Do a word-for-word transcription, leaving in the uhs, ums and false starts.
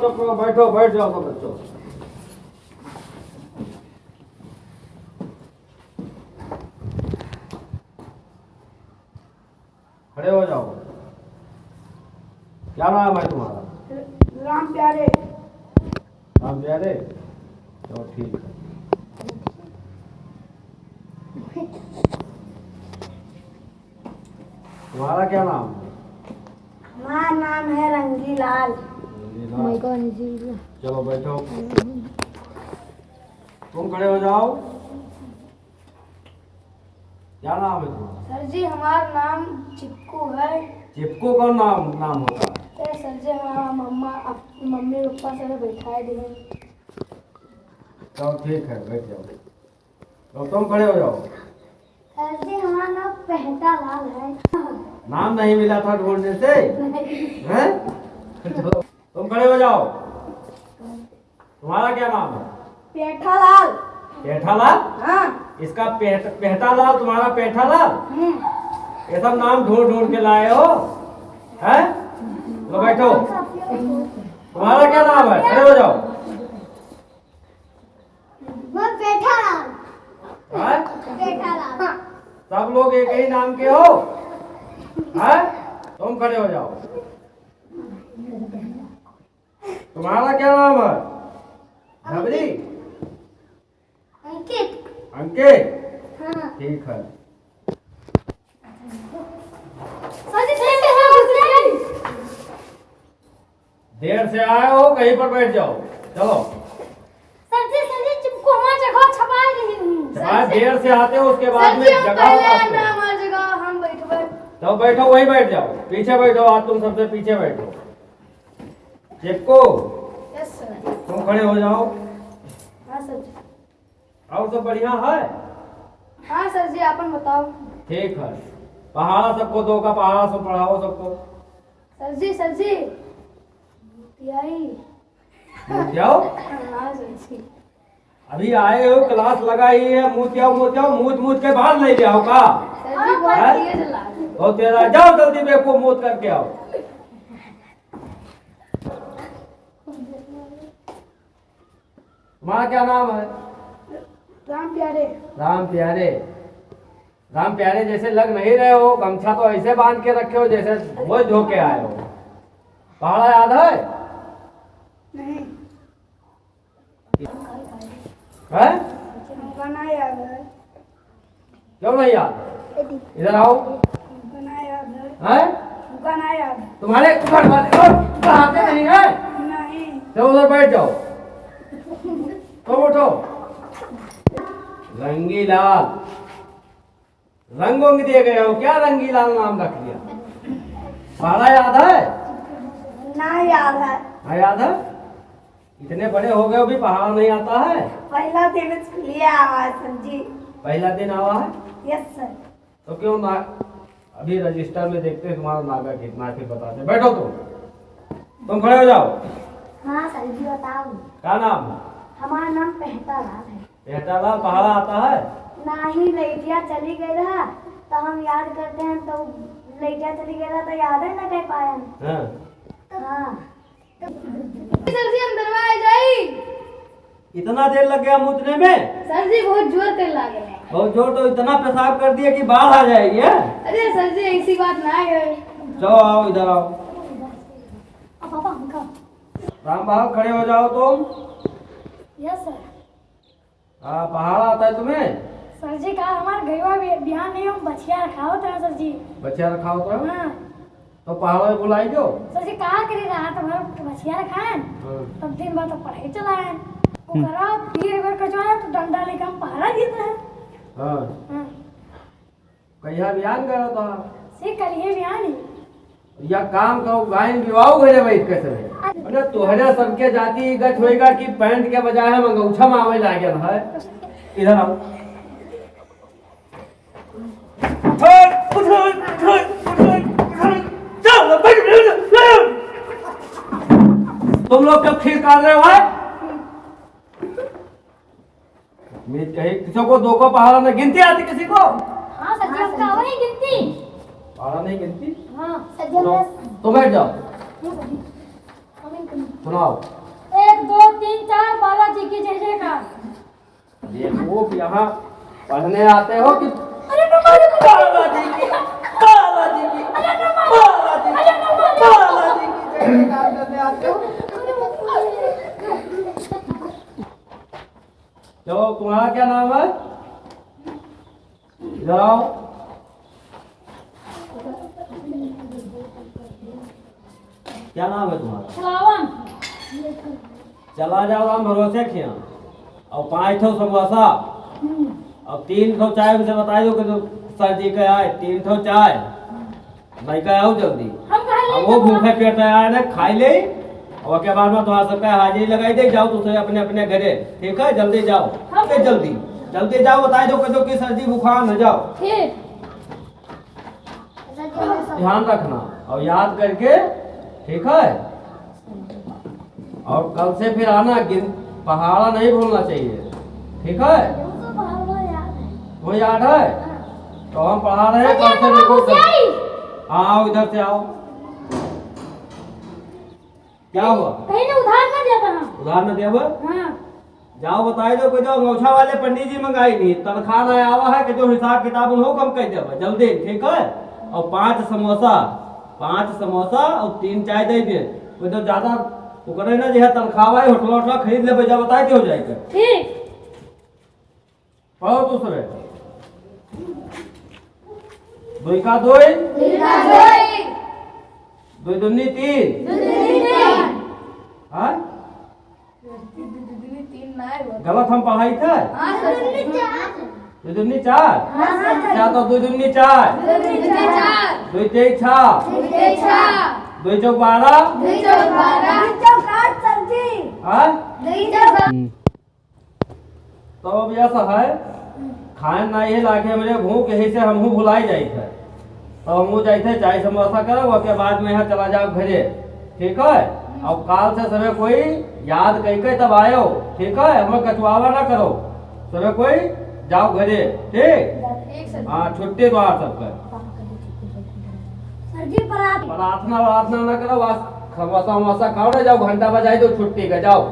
बैठो, बैठ जाओ सब बच्चों। खड़े हो जाओ। क्या नाम है तुम्हारा? राम प्यारे। राम प्यारे? चलो ठीक है। तुम्हारा क्या नाम है? हमारा नाम है रंगीलाल। रंगीलाल। चलो बैठो। तुम खड़े हो जाओ। क्या नाम है तुम्हारा? सर जी, हमारा नाम चिपकू है। चिपकू कौन नाम, नाम होता है? ए, सर जी, हमारा मम्मा, अप-, मम्मी पापा सब बैठाए दिए। चलो ठीक है, बैठ जाओ। तो तुम खड़े हो जाओ। सर जी, हमारा नाम पेहटा लाल है। नाम नहीं मिला था ढूंढने से? नहीं। हैं? चलो, तुम खड़े हो जाओ। तुम्हारा क्या नाम है? पेठालाल। पेठालाल? हाँ। इसका पेट-, पेहटालाल, तुम्हारा पेठालाल? हम्म। ये सब नाम ढूंढ ढूंढ के लाए हो, हैं? लो बैठो। तुम्हारा क्या नाम है? खड़े हो जाओ। मैं पेठालाल। हैं? पेठालाल। सब लोग एक ही नाम के हो? हैं? तुम खड़े हो जाओ। तुम्हारा क्या नाम है? धबरी? अंकित। अंकित? हाँ। ठीक है। सर जी, सर जी, सर जी। देर से आए हो, कहीं पर बैठ जाओ। चलो। सर जी, सर जी, चिपकू हमार जगह छपाए रही हूँ। छपाए, देर से आते हो, उसके बाद में जगह बताते हो। सर जी, हम पहले आए ना, हमार जगह, हम बैठबे। तो बैठो, वहीं बैठ जाओ, पीछे बैठो, आज तुम सबसे पीछे बैठो। चिपकू, यस सर। तुम खड़े हो जाओ। हाँ सर जी। और सब बढ़िया है? हाँ सर जी, आपन बताओ। ठीक है, पहाड़ा सबको दो का पहाड़ा सब पढ़ाओ सबको। सर जी, सर जी, मोतियाई। मोतियाओ? हाँ सर जी। अभी आए हो, क्लास लगाई है, मोतियाओ, मोतियाओ, मूत, मूत के बाहर ले जाओ का? सर जी, बहुत हैं? तेज लाग। बहुत तेज लाग। जाओ जल्दी बेवकूफ, मूत करके आओ। तुम्हारा क्या नाम है? राम प्यारे। राम प्यारे। राम प्यारे जैसे लग नहीं रहे हो, गमछा तो ऐसे बांध के रखे हो जैसे बोझ ढो के आए हो। पहाड़ा याद है? नहीं। हैं? हमका ना याद है। क्यों नहीं याद? इधर आओ। हमका ना याद है। हैं? हमका ना याद है। तुम्हारे ऊपर वाले को पढ़ाते नहीं है? नहीं। चलो उधर बैठ जाओ। तुम उठो। रंगीलाल। रंग वंग दिए गए हो क्या? रंगीलाल नाम रख लिया। पहाड़ा याद है? ना याद है। हाँ याद है? इतने बड़े हो गए हो भी पहाड़ा नहीं आता है? पहला दिन स्कूलिया आवा है सर जी। पहला दिन आवा है? यस सर। तो क्यों ना अभी रजिस्टर में देखते हैं तुम्हारा नागा कितना है, फिर बताते हैं। बैठो तुम, तुम खड़े हो जाओ। हाँ सर जी, बताओ। का नाम? हमारा नाम पेहटा लाल है। पेहटा लाल पहाड़ा आता है? नाही, लइटिया चली गई रहा, तो हम याद करते हैं, तो लइटिया चली गई रहा, तो याद है ना कर पाए हम। हाँ। हाँ। सर जी, हम दरवाए जाई। इतना देर लग गया मूतने में? सर जी, बहुत जोर कर लागे। बहुत जोर, तो इतना पेशाब कर दिया कि बाढ़ आ जाएगी, हैं? अरे सर जी, ऐसी बात ना है। जाओ, आओ, इधर आओ। अब पापा, हमका। राम बाबू, खड़े हो जाओ तुम। यस सर। हाँ, पहाड़ा आता है तुम्हें? सर जी, काल हमार गइवा बि-, बिहान नहीं, हम बछिया रखावत रहे सर जी। बछिया रखावत रहे? हाँ। तो पहाड़ा में बुलाई जो। सर जी, का करे, रात भर बछिया रखाएन, हाँ। तब दिन भर तो पढ़ाई चलाएन। हम्म। ओकरा फिर एक बार कचवाएन तो डंडा लेके हम पहाड़ा देत रहे। हाँ। हाँ। कहिया बिहान गया था? से कलिए बिहान ही। या काम करो, गायन बिवाओ घरे बैठ के सभी। अरे तोहरे सबके जाति गत होएगा कि पैंट के बजाय हम अंगौछा में आवे लागल है। इधर आओ। उठ, उठ, उठ, उठ, उठ, उठ। चल, बैठ, बैठ, बैठ। तुम लोग कब खीर काट रहे हो, हैं? मीत कही, किसी को दो को पहाड़ा में गिनती आती किसी को? हाँ सर जी, हमका आवे ही गिनती। पहाड़ा नहीं गिनती? हाँ। सर जी, तो, हम तो बैठ जाओ। हाँ सर जी। हम इन कम- सुनाओ। एक, दो, तीन, चार, बालाजी की जय जयकार। ये लोग यहाँ पढ़ने आते हो कि अरे, बालाजी की, बालाजी की, बालाजी की, बालाजी की जय जयकार करने आते हो? तो तुम्हारा क्या नाम है? इधर आओ। क्या नाम है तुम्हारा? खिलावन। चला जाओ राम भरोसे खिया और पाँच ठो समोसा और तीन ठो चाय, उनसे बताई दो कि तो सर जी के आए, तीन ठो चाय। भाई का आओ जल्दी। हम कहाँ अब ले वो जाओ? भूखे पेट आया ना, खाई ले। और के बाद में तुम्हारा सबका हाजिरी लगाई दे, जाओ तुम सब अपने अपने घरे, ठीक है? जल्दी जाओ। हम ए, जल्दी, जल्दी जाओ, बताई दो कि तो कि सर्दी बुखार न जाओ। ठीक। ध्यान रखना और याद करके, ठीक है? और कल से फिर आना, गिन-, पहाड़ा नहीं भूलना चाहिए, ठीक है? हमको पहाड़ा याद है। वो याद है? हाँ। तो हम पढ़ा रहे हैं, सर जी, कल से हमको बिल्कुल होशियारी। हाँ, आओ, इधर से आओ। क्या हुआ? कहीं ने उधार ना दिया था ना। उधार ना दिया हुआ? हाँ। जाओ बताई दो कि जो अंगोछा वाले पंडित जी मंगाई नहीं, तनख्वाह ना आवा है कि जो हिसाब किताब उन्हों कम कर देबा जल्दी, ठीक है? और पाँच समोसा, पाँच समोसा और तीन चाय दे दे। कोई तो ज्यादा ओकरे ना जे है तनख्वाह है, होटल वोटल खरीद लेबे, जब बताई दे हो जाएगा। ठीक। पढ़ो दूसरे। दुई का दुई। दुई का दुई। दुई दुन्नी तीन। दुई दुन्नी तीन। हाँ? दुई दुन्नी तीन ना है वो। गलत हम पढ़ाई थे? हाँ, सर। दुई दुन्नी चार। हाँ, सर। अच्छा, तो दुई दुन्नी चार। दुई दुन्नी चार। दुई तेई छा। दुई तेई छा। दुई चौक बारह। दुई चौक बारह। दुई चौक आठ, सर जी। हाँ? दुई चौक हम्म। तो अब यह है, खाए ना ये लागे हमरे भूख, यही से हमहू भुलाई जाइत है। तो हमहू जाइत है, चाय समोसा करो, ओके बाद में यहाँ चला जाओ घरे, ठीक है? अब काल से सभे कोई याद कई के तब आयो, ठीक है? हमें कचुआवा ना करो, सभे कोई जाओ घरे, ठीक? ठीक सर। हाँ, छुट्टी तो आप सबका। सर जी, प्रार्थना। प्रार्थना, प्रार्थना ना करो, बस समोसा वमोसा खाओ ना, जाओ, घंटा बजाई दो छुट्टी का, जाओ।